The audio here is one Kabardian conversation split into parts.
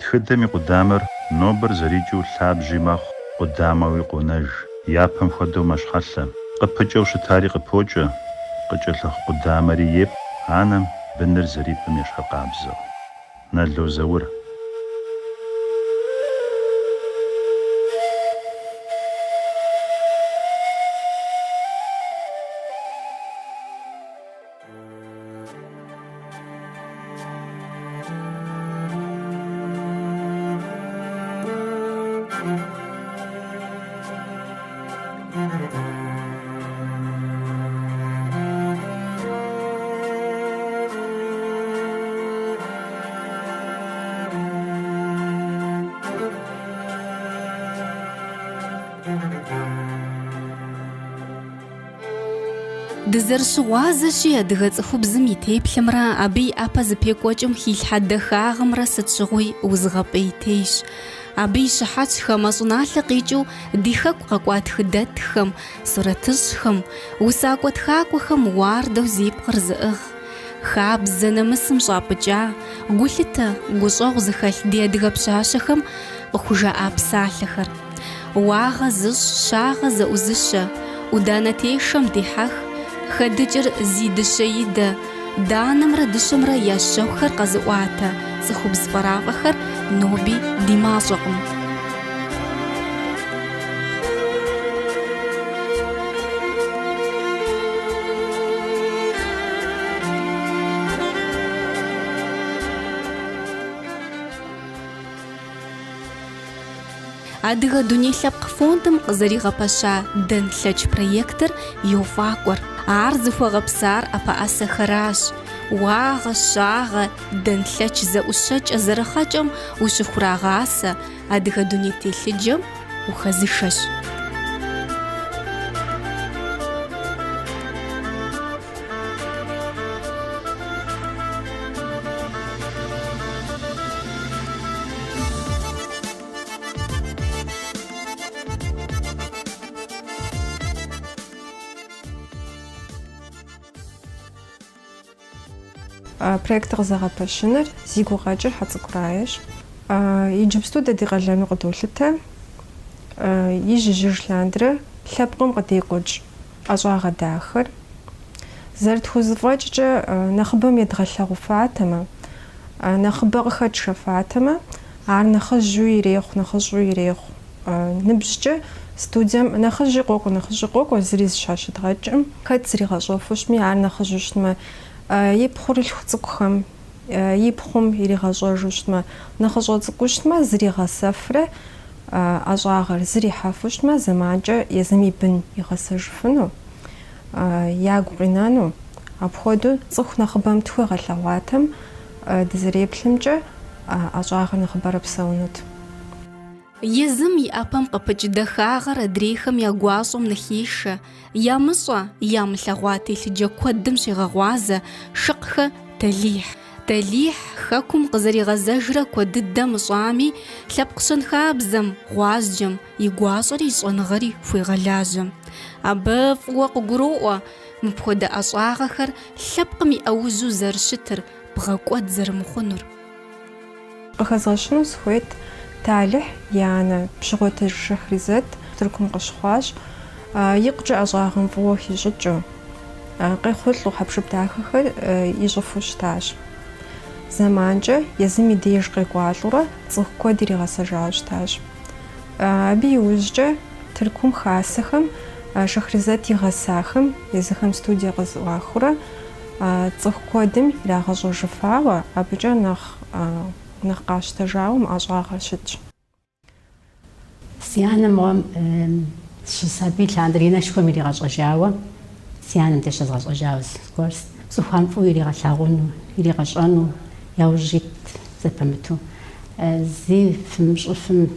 Тхыдэм и къудамэр нобэр зэрикӏыу лъабжьи мэхъу, къудамэуи къонэж, япэм хуэдэу мэщхьэлъэ. Къыпыкӏэу щытари къыпокӏэ, къыкӏэлъыхъу къудамэри епӏ, анэм быныр зэрипӏым ещхьыркъабзэу. Нало Заур. Дызэрыщыгъуазэщи, адыгэ цӏыхубзым и теплъэмрэ абы и ӏэпэ зэпекӏуэкӏым хилъхьэ дахагъэмрэ сыт щыгъуи узыгъэпӏейтейщ. Абы и щыхьэтщ хамэ щӏыналъэ къикӏыу ди хэку къэкӏуа тхыдэтххэм, сурэтыщӏхэм, усакӏуэ-тхакӏуэхэм уардэу зи пкъыр зыӏыгъ, хабзэ нэмысым щӏапӏыкӏа, гулъытэ, гущӏэгъу зыхэлъ ди адыгэ пщащэхэм къыхужаӏа псалъэхэр. Уагъэ зыщӏ, щагъэ зэӏузыщэ, ӏуданэ тешэм дихьэх, хэдыкӏыр зи дыщэидэ, данэмрэ дыщэмрэ я щэхухэр къэзыӏуатэ цӏыхубз фӏэрафӏэхэр ноби ди мащӏэкъым. Адыгэ дуней лъэпкъ фондым къызэригъэпэща Дэнлъэч проектыр йофӏакӏуэр. Ар зыхуэгъэпсар ӏэпэӏэсэхэращ. Уагъэ, щагъэ, дэнлъэч зэӏущэкӏэ зэрыхъэкӏэм ущыхурагъасэ адыгэ дуней телъыджэм ухэзышэщ. Проектыр къызэгъэпэщыныр зи гукъэкӏыр Хьэцӏыкӏу Раещ. Иджыпсту дэ ди къалэну къыдолъытэ ижь-ижьыж лъандэрэ лъэпкъым къыдекӏуэкӏ ӏэщӏагъэ дахэр. Зэрытхузэфӏэкӏкӏэ нэхъыбэм едгъэлъэгъуфатэмэ, нэхъыбэ къыхэтшэфатэмэ, ар нэхъыжьуи ирехъу, нэхъыщӏэуи ирехъу. Ныбжькӏэ студием нэхъыжьи къокӏуэ, нэхъыщӏи къокӏуэ, зыри зыщхьэщыдгъэкӏым. Хэт зригъэщӏэфу щытми, ар нэхъыжьу щытмэ, и пхъурылъху цӏыкӏухэм, и пхъум иригъэщӏэжу щытмэ, нэхъыщӏэ цӏыкӏуу щытмэ, зригъэсэфрэ ӏэщӏагъэр зрихьэфу щытмэ, зэманкӏэ езым и бын игъэсэжыфыну, ягу къинэну. Апхуэдэу цӏыху нэхъыбэм тхуегъэлъэгъуатэм, дызэреплъымкӏэ, ӏэщӏагъэр нэхъыбэрэ псэунут. Езым и ӏэпэм къыпыкӏ дахагъэр адрейхэм я гуащӏэм ныхешэ, ямыщӏэ, ямылъэгъуа телъыджэ куэдым щегъэгъуазэ Шыкъхэ Талихь. Талихь хэкум къызэригъэзэжрэ куэд дыдэ мыщӏами, лъэпкъ щэнхабзэм, гъуазджэм и гуащӏэри и щӏэныгъэри хуегъэлажьэ. Абы фӏыуэ къыгуроӏуэ мыпхуэдэ ӏэщӏагъэхэр лъэпкъым и ӏэужьу зэрыщытыр, бгъэкӏуэд зэрымыхъунур. Къыхэзгъэщыну сыхуейт, Талихь и анэ Пщыгъуэтыж Шэхризэт Тыркум къыщыхъуащ, икъукӏэ ӏэщӏагъэм фӏыуэ хищӏыкӏыу, къехъулӏэу хьэпшып дахэхэр ищӏыфу щытащ. Зэманкӏэ езым и деж къекӏуалӏэурэ цӏыху куэд иригъэсэжауэ щытащ. Абы иужькӏэ Тыркум хасэхэм Шэхризэт игъэсахэм езыхэм студие къызэӏуахыурэ Цӏыху куэдым ирагъэщӏэжыфауэ, абыкӏэ нэхъ нэхъ къащтэжауэ мы ӏэщӏагъэр щытщ. Си анэм мыгъуэм сыщысабий лъандэрэ и анэшхуэм иригъэщӏэжауэ, си анэм деж щезгъэщӏэжауэ зыгуэр цӏыхухэм фӏыуэ иригъэлъагъуну, иригъэщӏэну яужь итт зэпымыту. Зи фымыщӏыфым,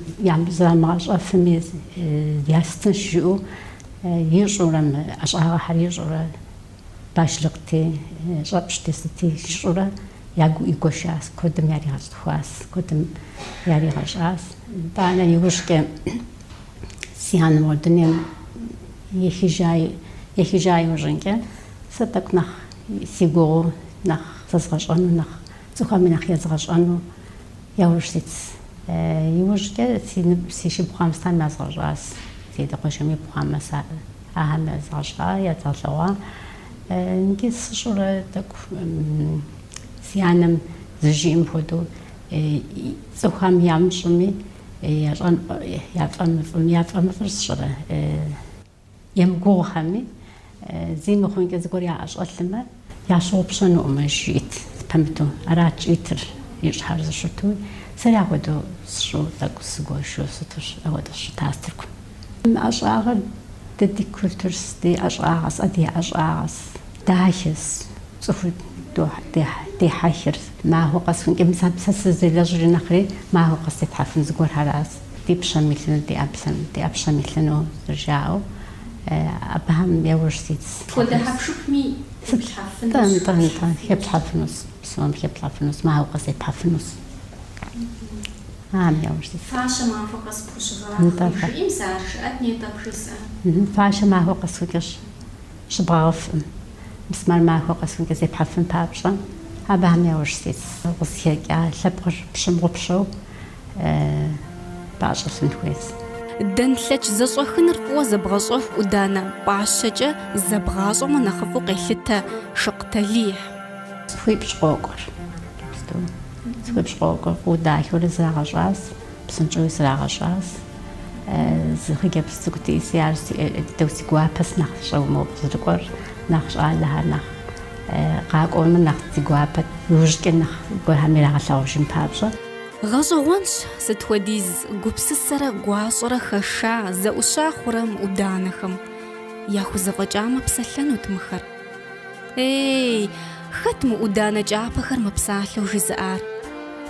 зрамыгъэщӏэфыми ястынщ жиӏэу ищӏурэ, мы ӏэщӏагъэхэр ищӏурэ, Башлыкъти, щӏэпщти, сыти ищӏурэ ягу игуэшащ, куэдым яригъэцӏыхуащ, куэдым яригъэщӏащ. Итӏанэ иужькӏэ си анэ мыгъуэ дунейм ехыжа ехыжа иужьынкӏэ сэ тӏэкӏу нэхъ си гугъуу, нэхъ зэзгъэщӏэну, нэхъ цӏыхухэми нэхъ езгъэщӏэну. Яужь ситс. Иужькӏэ си шыпхъухэм сытхэм язгъэщӏащ, си адэ къуэшым ипхъухэм ахэм язгъэщӏа, язгъэлъэгъуа. Иджы сщӏыурэ тӏэкӏу си анэм зэрыжиӏэм хуэдэу цӏыхухэм ямыщӏми, ящӏэн яфӏэмыфӏми, яфӏэмыфӏыр сщӏэрэ. Емыгугъухэми, зи мыхъункӏэ зыгуэр яӏэщӏэлъмэ, ящыгъупщэнукъым жиӏэт зэпымыту. Арат щӏитыр и щхьэр зыщытуи, сэри апхуэдэу сщӏыу тӏэкӏу сыгуэшу сыту апхуэдэу щытащ Тыркум. Мы ӏэщӏагъэр дэ ди культурс, ди ӏэщӏагъэс, адыгэ ӏэщӏагъэс, дахэс, цӏыхур дехьэхыр. Махуэ къэс хъункӏэ, мис абы сэ сызэлэжьри нэхъри махуэ къэс зетхьэфын зыгуэрхэращ. Ди пщэм илъыну, ди ӏэплъэм, ди ӏэпщэм илъыну зэрыжаӏэу, абыхэм яужь ситс. Хуэдэ хьэпшыпми хеплъхьэфынущ. Нтӏэ, нтӏэ, нтӏэ, хеплъхьэфынущ, псом хеплъхьэфынущ, махуэ къэс зепхьэфынущ. Ахэм яужь ситс. Фащэ махуэ къэс пхущыгъагъэми, жиӏэм сэ ар жыӏэт нетӏэ бжесӏа. Фащэ махуэ къэс хъункӏэщ щыбгъэгъыфӏым. Мис мар махуэ къэс хъункӏэ зепхьэфын папщӏэ, абыхэм яужь ситс. Къызыхэкӏа лъэпкъыр пщымыгъупщэу пӏэщӏэлъын хуейщ. Дэнлъэч зэщӏэхыныр фӏыуэ зэбгъэщӏэху ӏуданэ пӏащэкӏэ зэбгъащӏэмэ нэхъыфӏу къелъытэ Шыкъ Талихь. Цӏыхуипщӏ къокӏуэр иджыпсту. Цӏыхуипщӏ къокӏуэр фӏыуэ дахэурэ зрагъэщӏащ, псынщӏэуи зрагъэщӏащ. Зы хъыджэбз цӏыкӏу диӏэси, ар дыдэу си гуапэс нэхъ щӏэуэ моуэ къызэрыкӏуэр, нэхъ щӏалэхэр нэхъ къакӏуэмэ нэхъ си гуапэт, иужькӏэ нэхъ гуэрхэм ирагъэлъагъужын папщӏэ. Гъэщӏэгъуэнщ, сыт хуэдиз гупсысэрэ гуащӏэрэ хэша, зэӏуща хъурэ мы ӏуданэхэм. Яхузэфӏэкӏамэ псэлъэнут мыхэр. Ей, хэт мы ӏуданэ кӏапэхэр мыпсалъэу жызыӏар?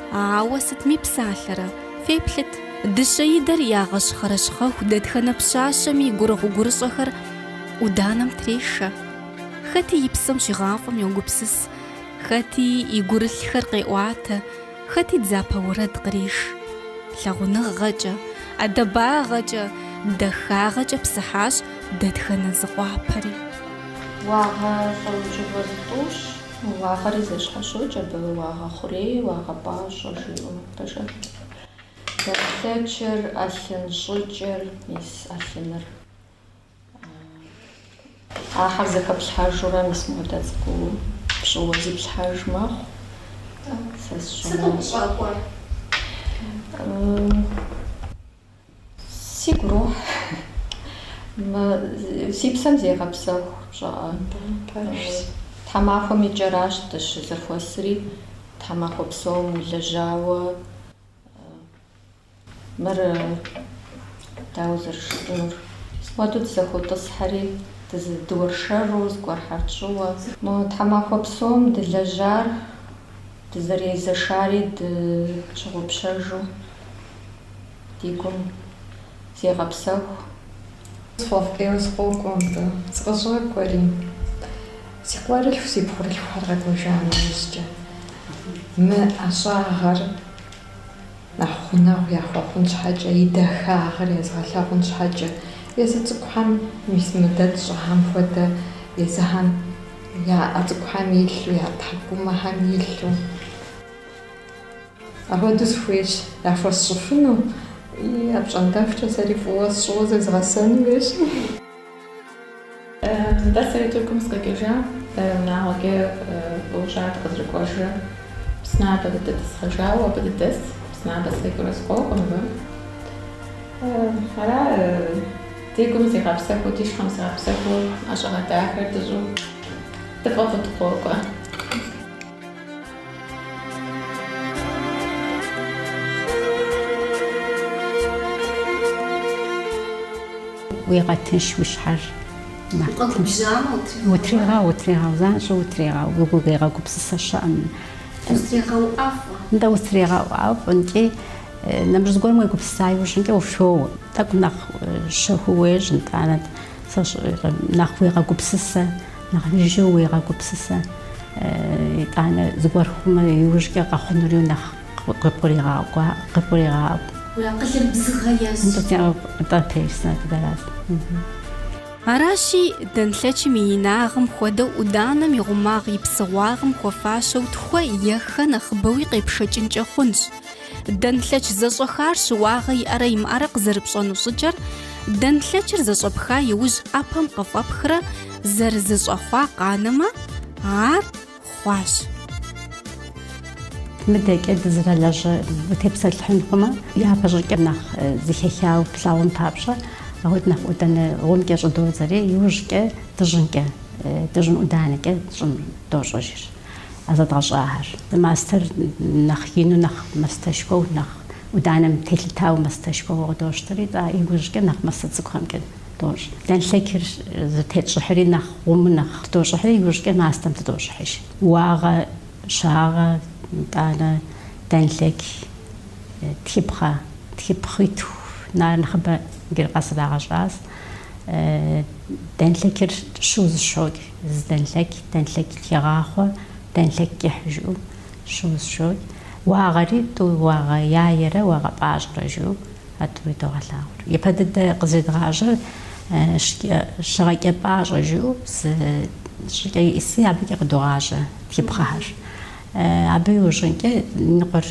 Ауэ сытми псалъэрэ, феплъыт, дыщэидэр ягъэщхъэрэщхъэху дэтхэнэ пщащэми и гурыгъу-гурыщӏэхэр ӏуданэм трешэ. Хэти и псэм щигъафӏэм йогупсыс, хэти и гурылъхэр къеӏуатэ, Хэти дзапэ уэрэд къреш. Лъагъуныгъэкӏэ, ӏэдэбагъэкӏэ, дахагъэкӏэ псыхьащ дэтхэнэ зы къуапэри. Уагъэ лӏэужьыгъуэ зытӏущ, уагъэри зэщхьэщокӏ абы, уагъэ хъурей, уагъэ пӏащӏэ жиӏэу, пэжа? Дэнлъэчыр, ӏэлъын щӏыкӏэр, мис ӏэлъыныр. Ахэр зэхэплъхьэжурэ мис мыуэдэ цӏыкӏуу пщӏыуэ зиплъхьэж мэхъу. Сэ сщӏыну. Сыт укъыщӏэкӏуэр? Сигу ирохь. Мы си псэм зегъэпсэху, пщӏэӏэ. Тхьэмахуэм и кӏэращ дыщызэхуэсри, тхьэмахуэ псом улэжьауэ. Мыр дауэ зэрыжыпӏэнур? Мыуэду дызэхотӏысхьэри, дыуэршэру, зыгуэрхэр тщӏыуэ. Мо тхьэмахуэ псом дылэжьар, дызэрезэшари дыщыгъупщэжу ди гум зегъэпсэху. Сфӏэфӏ ӏейуэ сыкъокӏуэ мыбы, сыкъыщӏэкӏуэри. Си къуэрылъху, си пхъурылъхухэр къэкӏуэжа нэужькӏэ. Мы ӏэщӏагъэр Нэхъ гъунэгъу яхуэхъун щхьэкӏэ, и дахагъэр езгъэлъагъун щхьэкӏэ, езы цӏыкӏухэм мис мы дэ тщӏыхэм хуэдэ езыхэм я ӏэ цӏыкӏухэм илъу, я тхьэкӏумэхэм илъу. Апхуэдэу сыхуейщ яхуэсщӏыфыну, и апщӏондэхукӏэ сэри фӏыуэ сщӏыуэ зезгъэсэну хуейщ. Нтӏэ, сэри Тыркум сыкъикӏыжа, унагъуэкӏэ фӏыуэ щӏат дыкъызэрыкӏуэжрэ. Псынабэ дыдэтӏысхьэжауэ абы дыдэс, Псынабэ сыкъикӏыурэ сыкъокӏуэ мыбы. Ара, ди гум зигъэпсэхуу, ди щхьэм зигъэпсэхуу, ӏэщӏагъэ дахэр дыщӏу, дыфӏэфӏу дыкъокӏуэ. Уегъэтынш уи щхьэр нэхъ тынш. Утрегъэу, утрегъэу, занщӏэу утрегъэу, уигу уигъэгупсысэ щыӏэм. Узтрегъэуӏэфӏэ. Нтӏэ, узтрегъэуӏэфӏэ, икӏи нэмыщӏ зыгуэрым уегупсыса иужьынкӏэ ушоуэ. Тӏэкӏу нэхъ щэхуу уещӏ, нтӏанэ сэ нэхъ уегъэгупсысэ. Нэхъ жыжьэу уегъэгупсысэ, итӏанэ зыгуэр хъумэ, иужькӏэ къэхъунури нэхъ къыпкъригъаӏуэ. Уи акъылыр бзыгъэ ещӏ. Нтӏэ, пэжщ, дэращ. Аращи, дэнлъэчым и инагъым хуэдэу ӏуданэм и гъумагъ и псыгъуагъым хуэфащэу тхуэ е хэ нэхъыбэуи къепшэкӏынкӏэ хъунщ. Дэнлъэч зэщӏэхар щыуагъэ иӏэрэ имыӏэрэ къызэрыпщӏэну щӏыкӏэр, дэнлъэчыр зэщӏэпха иужь ӏэпэм къыфӏэпхрэ зэрызэщӏэхъуа къанэмэ, ар хъуащ. Мыдэкӏэ дызэрылажьэ утепсэлъыхьын хъумэ, япэщӏыкӏэ нэхъ зэхэхауэ плъагъун папщӏэ, апхуэдэу нэхъ ӏуданэ гъумкӏэ щӏыдодзэри, иужькӏэ дыжьынкӏэ, дыжьын ӏуданэкӏэ щӏым дощӏыжыр а зэдгъэщӏахэр. Мастэр нэхъ ину, нэхъ мастэшхуэу, нэхъ ӏуданэм телъытауэ мастэшхуэу къыдощтэри, иужькӏэ нэхъ мастэ цӏыкӏухэмкӏэ дощӏ. Дэнлъэчыр зытетщӏыхьри нэхъ гъуму нэхъ тыдощӏыхьри, иужькӏэ мастэм тыдощӏыхьыж. Уагъэ, щагъэ, итӏанэ дэнлъэч, тхыпхъэ, тхыпхъитху нэрэ нэхъыбэ иджыри къэс зрагъэщӏащ. Дэнлъэчыр щыу зэщхьэщокӏ, зы дэнлъэч, дэнлъэч хэгъахъуэ, дэнлъэч кӏыхь жыӏэу щыу зэщхьэщокӏ. Уагъэри тӏу уагъэ яерэ уагъэ пӏащӏэрэ жыӏэу а тӏури догъэлъагъур. Япэ дыдэ къызэдгъажьэр щыгъэкӏэ пӏащӏэ жыӏэу зы щӏыкӏэ иӏэси, абыкӏэ къыдогъажьэ тхыпхъэхэр. Абы иужьынкӏэ иныкъуэр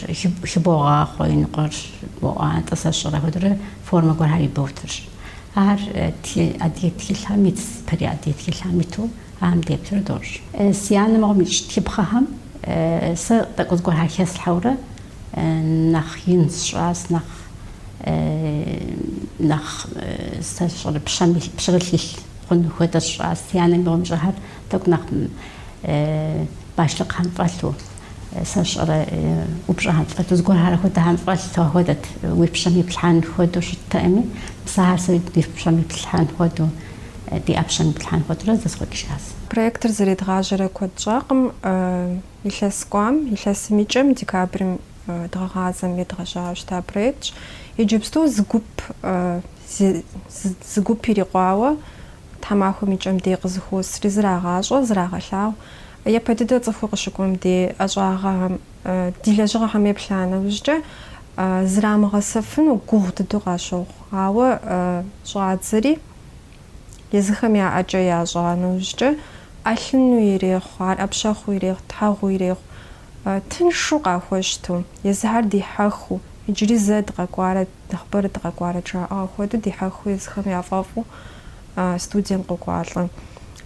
хыбогъахъуэ, иныкъуэр боӏуантӏэ, сэ сщӏэрэ апхуэдэурэ формэ гуэрхэр иботыр. Ар адыгэ тхылъхэм ит, пэрей адыгэ тхылъхэм иту ахэм деплъурэ дощӏ. Си анэм мыгъуэм ищӏ тхыпхъэхэм сэ тӏэкӏу зыгуэрхэр хэслъхьэурэ нэхъ ин сщӏащ, нэхъ нэхъ сэ сщӏэрэ пщэм пщэрылъ илъ хъун хуэдэ сщӏащ. Си анэм мыгъуэм ищӏахэр тӏэкӏу нэхъ башлыкъхэм фӏэлъу, сэ сщӏэрэ ӏупщӏэхэм фӏэлъу, зыгуэрхэр апхуэдэхэм фӏэлъу апхуэдэт уи пщэм иплъхьэн хуэдэу щыттэкъыми, мис ахэр сэ ди пщэм иплъхьэн хуэдэу, ди ӏэпщэм иплъхьэн хуэдэурэ зэсхъуэкӏыжащ. Проектыр зэредгъажьэрэ куэд щӏакъым. Илъэс кӏуам, илъэсым и кӏэм, декабрым дыгъэгъазэм едгъэжьауэ щыта проектщ. Иджыпсту зы гуп, зы гуп ирикъуауэ тхьэмахуэм и кӏэм дей къызэхуосри зрагъащӏэ, зрагъэлъагъу. Япэ дыдэ цӏыхур къыщыкӏуэм дей ӏэщӏагъэхэм, ди лэжьыгъэхэм еплъа нэужькӏэ зрамыгъэсэфыну гугъу дыдэу къащохъу. Ауэ щӏадзэри, Езыхэм я ӏэкӏэ ящӏа нэужькӏэ, ӏэлъыну ирехъу, ар ӏэпщэхъуу ирехъу, тхьэгъуу ирехъу, тыншу къахуэщту, езыхэр дихьэхыу, иджыри зэ дыкъэкӏуарэт, нэхъыбэрэ дыкъэкӏуарэт жаӏэу апхуэдэу дихьэхыу езыхэм яфӏэфӏу студием къокӏуалӏэ.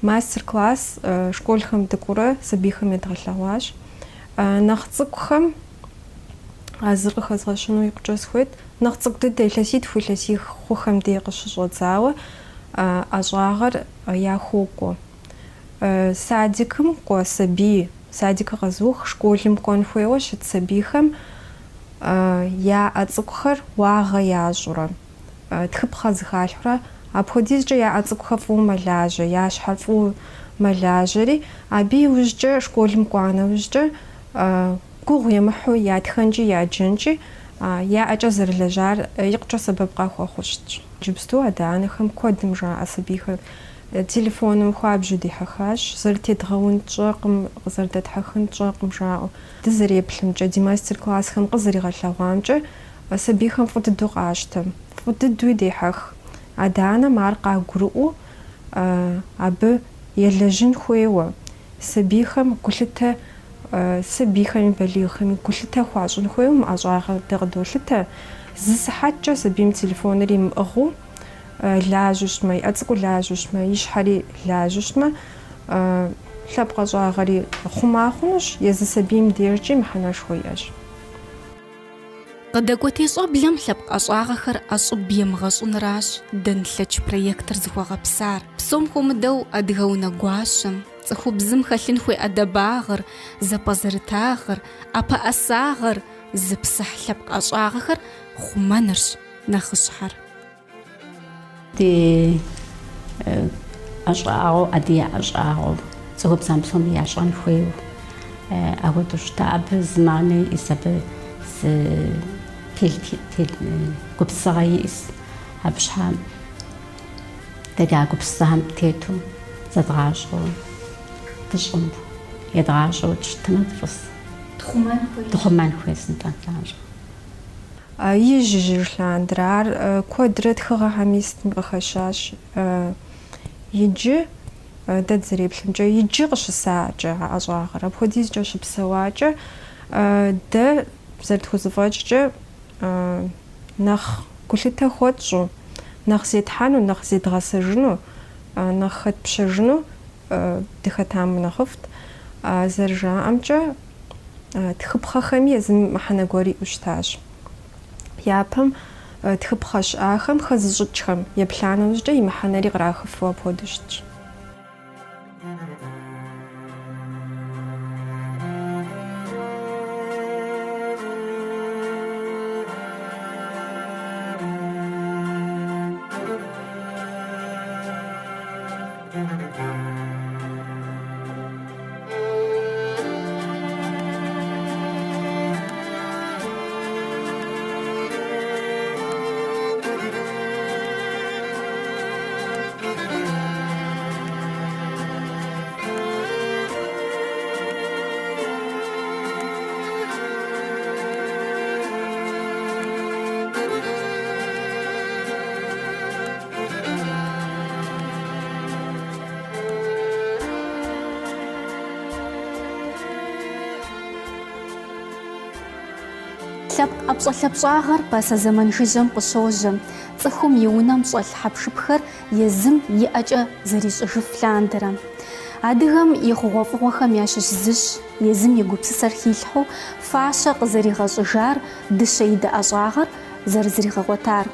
Мастер-класс школхэм дыкӏуэурэ сабийхэм едгъэлъэгъуащ. Нэхъ цӏыкӏухэм а зыр къыхэзгъэщыну икъукӏэ сыхуейт. Нэхъ цӏыкӏу дыдэ, илъэситху, илъэсих хъухэм дей къыщыщӏэдзауэ ӏэщӏагъэр яхуокӏуэ. Садикым кӏуэ сабий, садикыр къэзыух школым кӏуэн хуейуэ щыт сабийхэм я ӏэ цӏыкӏухэр уагъэ ящӏурэ, тхыпхъэ зыхалъхьурэ, апхуэдизкӏэ я ӏэ цӏыкӏухэр фӏыуэ мэлажьэ, я щхьэр фӏыуэ мэлажьэри, абы иужькӏэ школым кӏуа нэужькӏэ Гугъу емыхьу ятхэнкӏи яджэнкӏи я ӏэкӏэ зэрылэжьар икъукӏэ сэбэп къахуэхъуу щытщ. Иджыпсту адэ-анэхэм куэдым жаӏэ сабийхэр телефоным хуабжьу дихьэхащ, зэрытедгъэун тщӏэкъым, къызэрыдэтхьэхын тщӏэкъым жаӏэу. Дызэреплъымкӏэ, ди мастер-классхэм къызэригъэлъэгъуамкӏэ, сабийхэм фӏы дыдэу къащтэ, фӏы дыдэуи дехьэх. Адэ-анэм ар къагурыӏуэу абы елэжьын хуейуэ, сабийхэм гулъытэ Сабийхэми балигъхэми гулъытэ хуащӏын хуейуэ мы ӏэщӏагъэр дэ къыдолъытэ. Зы сыхьэткӏэ сабийм телефоныр имыӏыгъыу лажьэу щытмэ, и ӏэ цӏыкӏур лажьэу щытмэ, и щхьэри лажьэу щытмэ, лъэпкъ ӏэщӏагъэри хъума хъунущ, езы сабийм дежкӏи мыхьэнэшхуэ иӏэщ. Къыдэкӏуэтей щӏэблэм лъэпкъ ӏэщӏагъэхэр ӏэщӏыб емыгъэщӏынращ Дэнлъэч проектыр зыхуэгъэпсар. Псом хуэмыдэу адыгэ унэгуащэм, цӏыхубзым хэлъын хуей ӏэдэбагъыр, зэпӏэзэрытагъыр, ӏэпэӏэсагъэр зыпсыхь лъэпкъ ӏэщӏагъэхэр хъумэнырщ нэхъыщхьэр. Ди ӏэщӏагъэу, адыгэ ӏэщӏагъэу, цӏыхубзхэм псоми ящӏэн хуейуэ апхуэдэу щыта. Абы зы мыхьэнэ иӏэс, абы зы гупсысэгъэ иӏэс. Абы щхьа дэри а гупсысэхэм тету зэдгъащӏэу дыщӏын, едгъащӏэу дыщытмэ дыфӏыс. Дыхъумэн хуейщ, нтӏэ, занщӏэу. Ижь-ижьыж лъандэрэ ар куэдрэ тхыгъэхэми сытми къыхэщащ. Иджы дэ дызэреплъымкӏэ, иджы къыщысакӏэ а ӏэщӏагъэр, апхуэдизкӏэ щыпсэуакӏэ, дэ. зэрытхузэфӏэкӏкӏэ нэхъ гулъытэ хуэтщӏу, нэхъ зетхьэну, нэхъ зедгъэсэжыну, нэхъ хэтпщэжыну дыхэтамэ нэхъыфӏт. Зэрыжаӏэмкӏэ, тхыпхъэхэми езым мыхьэнэ гуэр иӏэу щытащ. Япэм тхыпхъэ щыӏахэм хэзыщӏыкӏхэм еплъа нэужькӏэ и мыхьэнэри кърахыфу апхуэдэу щытщ. Лъэпкъ ӏэпщӏэлъапщӏагъэр пасэ зэман жыжьэм къыщожьэ, цӏыхум и унэм щӏэлъ хьэпшыпхэр езым и ӏэкӏэ зэрищӏыжыф лъандэрэ. Адыгэм и хъугъуэфӏыгъуэхэм ящыщ зыщ езым и гупсысэр хилъхьэу фащэ къызэригъэщӏыжар, дыщэидэ ӏэщӏагъэр зэрызригъэгъуэтар.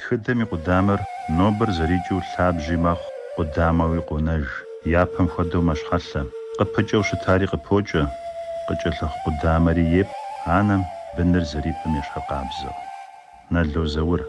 Тхыдэм и къудамэр нобэр зэрикӏыу лъабжьи мэхъу, къудамэуи къонэж, япэм хуэдэу мэщхьэлъэ. Къыпыкӏэу щытари къыпокӏэ, къыкӏэлъыхъу къудамэри епӏ, анэм быныр зэрипӏым ещхьыркъабзэу. Нало Заур.